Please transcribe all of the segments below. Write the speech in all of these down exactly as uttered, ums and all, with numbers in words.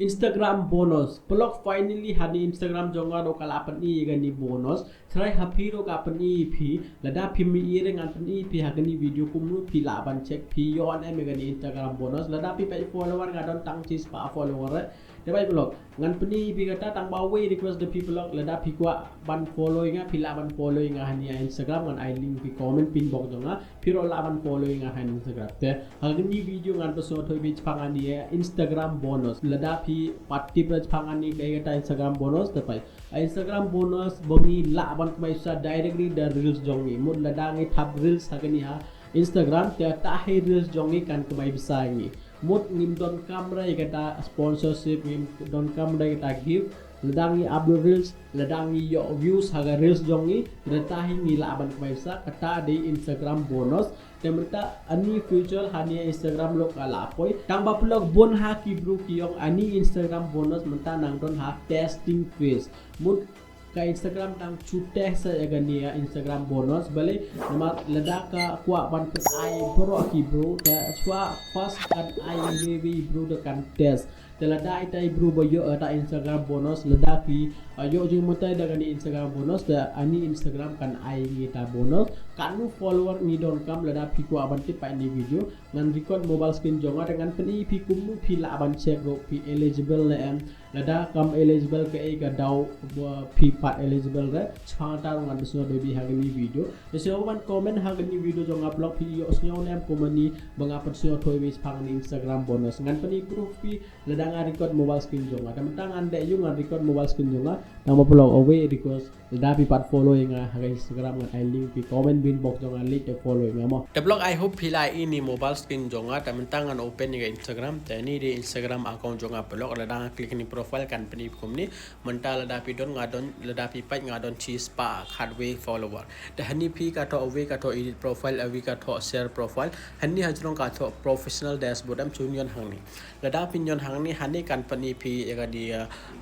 Instagram bonus. Paralok, finally hani Instagram jong nga ruh ka la pyni ïa kani bonus. Trai ha phi ruh ka pyni ïa phi. Lada phi mih ïa ring ngan pyni ïa phi ha kani video kumno phi lah ban check phi ïoh ne em ïa kani Instagram bonus. Lada phi peit follower nga don tang shispah follower. Te peit paralok, ngan pyni ïa phi kata, tang ba wei request da phi paralok, lada phi kwah ban follow ïa nga, phi lah ban follow ïa nga hani ha Instagram, ngan ai link phi comment pin box jong nga. Phi ruh lah ban follow ïa nga ha Instagram. Te ha kani video ngan pynsngewthuh ïa phi shaphang ani Instagram bonus. Lada phi pat tip shaphang ani kaei kata Instagram bonus, te peit. Instagram bonus ba ngi lah ban kamai pisa directly da reels jong ngi. Mut lada ngi thap reels ha kani ha Instagram, te kata hi reels jong ngi kan kamai pisa ïa ngi. Mut ngim donkam re ïa kata sponsorship, ngim donkam re ïa kata gift. Lada ngi upload reels, lada ngi ïoh views ha ka reels jong ngi, te kata hi ngi lah ban kamai pisa, kata dei Instagram bonus. Te mynta ani future hani Instagram ruh ka la poi. Tang ba paralok, bun ha ki bru ki ong ani Instagram bonus mynta nang don ha testing phase. Mut ka Instagram tang shu test sa ïa kani ïa Instagram bonus, balei? Namar lada ka kwah ban pynai baroh ki bru, te shuwa first kan ai ïa ki bru da kan test. Te lada ita i bru ba ïoh ïa kata Instagram bonus, lada phi, ah, ïoh jingmyntoi da kani Instagram bonus, te ani Instagram kan ai ïa ngi ta bonus. Katno follower ngi donkam, lada phi kwah ban tip, peit ïa kani video. Ngan record mobile screen jong nga, te ngan pyni ïa phi kumno phi lah ban check ruh phi eligible ne em. Lada kam eligible, kaei ka daw ba phi pat eligible re, shaphang kata ruh ngan pynsngewthuh ïa phi ha kani video. Te sngewbha ban comment ha kani video jong nga paralok, phi ïohsngew ne em kumne ba nga pynsngewthuh ïa phi shaphang ani Instagram bonus. Ngan pyni proof phi lada nga record mobile screen jong nga. Te mynta ngan dei ïa u ngan record mobile screen jong nga. Tang ba paralok, a wei request. Lada phi pat follow ïa nga ha ka Instagram, ngan ai link phi comment pin box jong nga, leit te follow ïa nga mo. Te paralok, I hope phi la ïohi ni mobile screen jong nga. Te mynta ngan open ïa ka Instagram. Te ni dei Instagram account jong nga paralok. Lada nga click ni profile kan pyni kumne. Mynta lada phi don, nga don, lada phi peit nga don shispah khatwei follower. Te hani phi ka thoh a wei ka thoh edit profile, a wei ka thoh share profile. Hani hajrong ka thoh professional dashboard, em, shu ñion hangne. Lada phi ñion hangne, hani kan pyni phi ïa kani,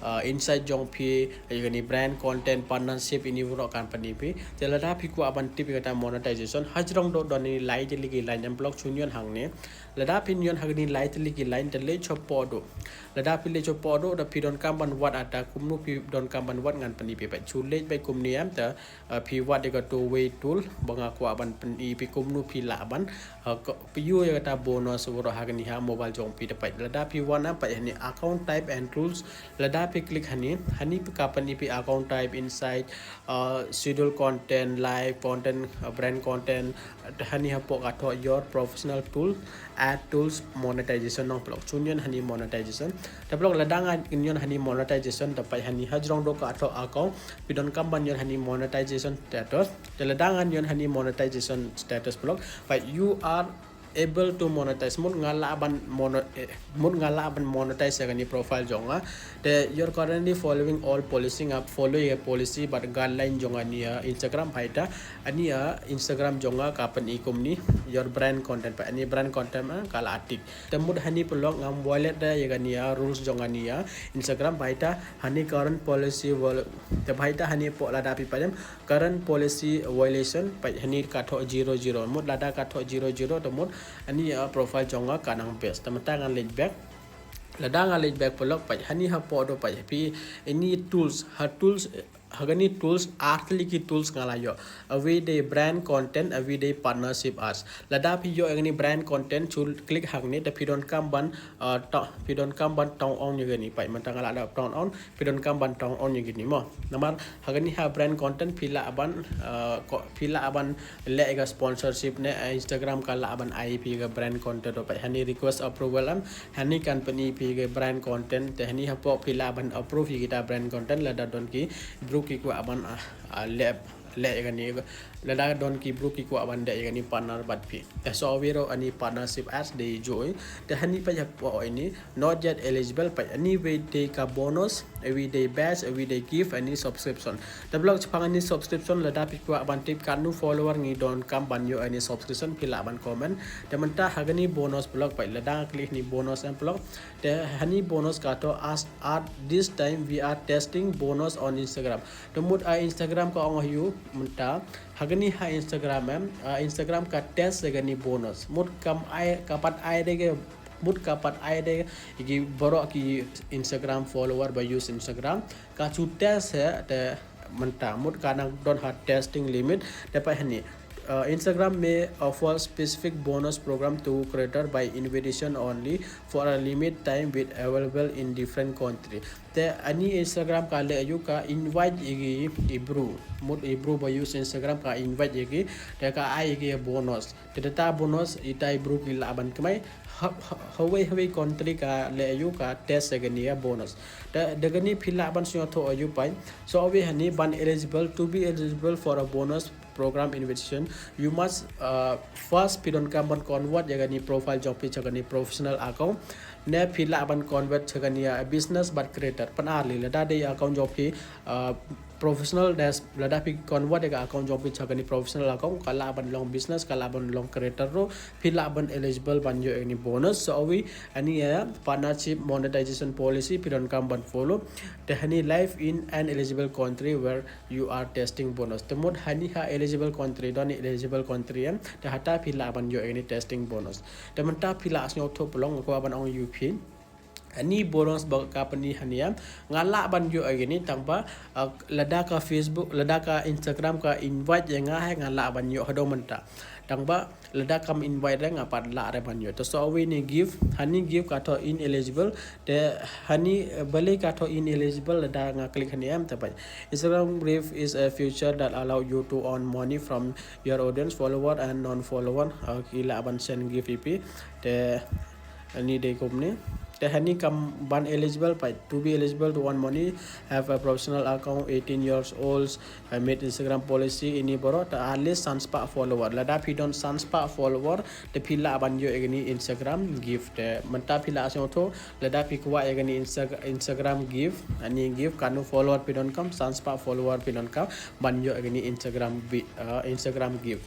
uh, insight jong phi, ïa kani brand content partnership, ini baroh kan pyni phi. Te lada phi kwah ban tip ïa kata monetization, hajrong duh don ni lai tylli ki line, em paralok, shu ñion hangne. Lada phi ñion ha kani lai tylli ki line, te leit shapoh duh. Lada phi leit shapoh duh, da phi donkam ban wad ata, kumno phi donkam ban wad ngan pyni phi, peit. Shu leit beit kumne, em, te, uh, phi wad ïa kato wei tool ba nga kwah ban pyni phi kumno phi lah ban, uh, ko-, phi ïoh ïa kata bonus baroh ha kani ha mobile jong phi, te peit. Lada phi wan, em, peit hani account type and tools. Lada phi click hani, hani ka pyni phi account type, insight, uh, schedule content, live content, uh, brand content, te hani hapoh ka thoh your professional tool, ad tools, monetization, nong paralok. Shu ñion hani monetization. Te paralok, lada nga ñion hani monetization, te peit hani hajrong duh ka thoh account, phi donkam ban ñion hani monetization status. Te lada nga ñion hani monetization status paralok, peit you are able to monetize. Mut nga lah ban mono-, eh, mut nga lah ban monetize ïa kani profile jong nga. Te you're currently following all policy, nga follow ïa policy bad guideline jong ani ïa Instagram, peit ita. Ani ïa Instagram jong nga ka pyni kumne, your brand content, peit ani brand content, eh, ka la tick. Te mut hani paralok, ngam violate da ïa kani ïa rules jong ani ïa Instagram, peit ita. Hani current policy vol-, te peit ita hani hapoh lada phi peit, em, current policy violation, peit hani ka thoh zero zero. Mut lada ka thoh zero zero, te mut ani ïa profile jong nga ka nang best. Te mynta ngan leit back. Lada nga leit back paralok, peit hani hapoh duh, peit phi ini tools, ha tools, ha kani tools, ar tylli ki tools nga la ïoh. A wei dei brand content, a wei dei partnership ads. Lada phi ïoh ïa kani brand content, shu click hangne, te phi donkam ban, uh, ta-, phi donkam ban turn on ïa kani, peit mynta nga la dep turn on, phi donkam ban turn on ïa kini mo. Namar ha kani ha brand content phi lah ban, uh, ko-, phi lah ban leh ïa ka sponsorship ne, uh, Instagram ka lah ban ai phi ïa ka brand content ruh, peit hani request approval, em, hani kan pyni phi ïa ka brand content, te hani hapoh phi lah ban approve ïa kita brand content lada don ki bru ki kwah ban, uh, uh, leh, leh ïa kani, lada don ki bru ki kwah ban leh ïa kani partner bad phi. Te sa wei ruh ani partnership ads dei juh. Te hani peit hapoh ini, not yet eligible, peit ani wei dei ka bonus, a wei dei badge, a wei dei gift, ani subscription. Te paralok, shaphang ani subscription, lada phi kwah ban tip katno follower ngi donkam ban ïoh ani subscription, phi lah ban comment. Te mynta ha kani bonus paralok, peit lada nga click ni bonus, em paralok. Te hani bonus ka thoh as at this time we are testing bonus on Instagram. Te mut, ah, Instagram ka ong ha ïa u mynta, ha kani ha Instagram, em, ah, Instagram ka test ïa kani bonus. Mut kam ai, ka pat ai de ka Mut ka pat ai de ki baroh ki Instagram follower ba use Instagram ka chu test he te mynta mut ka nang don ha testing limit te pat hani. Uh, Instagram may offer specific bonus program to creator by invitation only for a limit time with available in different country. Te ani Instagram ka leh ïa u ka invite ïa ki i bru. Mut i bru ba use Instagram ka invite ïa ki te ka ai ïa ki bonus. Te data bonus ita i bru ki lah ban kmai hawei hawei country ka leh ïa u ka test ïa kani ïa bonus. Te da kani phi lah ban sngewthuh ïa u pain. So wi hani ban eligible to be eligible for a bonus program invitation, you must uh, first phi donkam ban convert ïa kani profile jong phi sha kani professional account. Ne phi lah ban convert sha kani ïa business bad creator. Pan ar li lada dei account jong phi uh, professional des lada phi convert ïa ka account jong phi sha kani professional account ka lah ban long business ka lah ban long creator ruh phi lah ban eligible ban ïoh ïa kani bonus. So wi ani ïa partnership monetization policy phi donkam ban follow. Te hani live in an eligible country where you are testing bonus. Te mut hani ha eligible country don eligible country em te hata phi lah ban ïoh ïa kani testing bonus. Te mynta phi lah sngewthuh phi long ko ban ong ïa phi. Ani bonus ba ka pyni hani em nga lah ban ïoh ïa kani tang ba uh, lada ka Facebook lada ka Instagram ka invite ïa nga he nga lah ban ïoh haduh mynta. Tang ba lada kam invite re nga pat lah re ban ïoh. Te so wi ni gift hani gift ka thoh ineligible. Te hani uh, balei ka thoh ineligible lada nga click hani em te pat. Instagram gift is a feature that allow you to earn money from your audience, follower and non-follower. Uh, ki lah ban send gift ïa phi. Te ani dei kumne. Te hani kam ban eligible pat. To be eligible to earn money, have a professional account, eighteen years old, uh, meet Instagram policy ini baroh te at least san spah follower. Lada phi don san spah follower te phi lah ban ïoh ïa kani Instagram gift. Te mynta phi lah sngewthuh lada phi kwah ïa kani Insta- Instagram gift. Ani gift kano follower phi donkam san spah follower phi donkam ban ïoh ïa kani Instagram bi- uh, Instagram gift.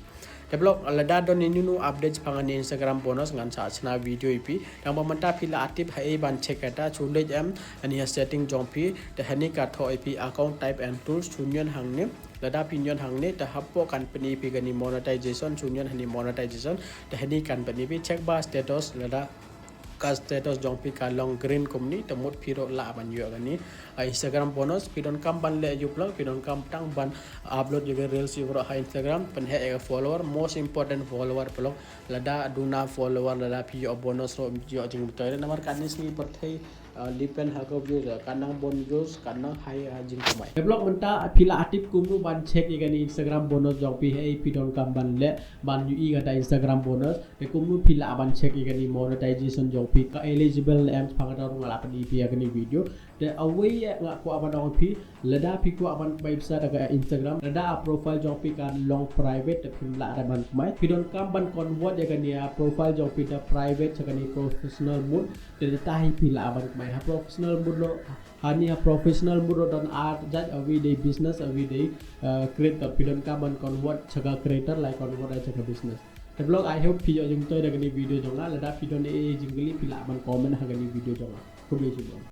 Te blok lada don ïa ino update pang ani Instagram bonus ngan sa shna video ïa phi. Tang ba mynta phi lah tip ha ei ban check kata chulej em ani ha setting jong phi. Te hani ka thoh ïa phi account type and tools chun ïon hangne. Lada phi ïon hangne te hapoh kan pyni phi kani monetization chun ïon hani monetization. Te hani kan pyni phi check ba status lada ka status jong phi ka long green kumni te mut phi ruh lah ban ïoh kani uh, Instagram bonus. Phi donkam ban leh ïa u blog phi donkam tang ban upload ïa ka reels ïa baroh ha Instagram pynheh ïa ka follower most important follower phi long lada duna follower lada phi ïoh bonus ruh ïoh jingmyntoi namar kani sngi pyrthei uh, depend ha ka views ka nang bun views ka nang high ha jingkamai. Te blok mynta phi lah tip kumno ban check ïa kani Instagram bonus jong phi hei phi donkam ban leh ban ïohi kata Instagram bonus. Te kumno phi lah ban check ïa kani monetization jong phi ka eligible ne em pang kata ruh nga lah pyni phi ïa kani video. Te awei nga kwah ban ong phi lada phi kwah ban kmai pisa da ka Instagram lada a profile jong phi ka long private te phim lah re ban kmai. Phi donkam ban convert ïa kani a profile jong phi da private sha kani professional mode. Te da ta hi phi lah ban kmai ha professional mode ruh. Hani ha professional mode ruh don ar jait awei dei business awei dei uh, creator. Phi donkam ban convert sha ka creator lai convert ai sha ka business. Te blok I hope phi ïoh jingmyntoi da kani video jong nga lada phi don ei jingkylli phi lah ban comment ha kani video jong nga. Khublei shibun.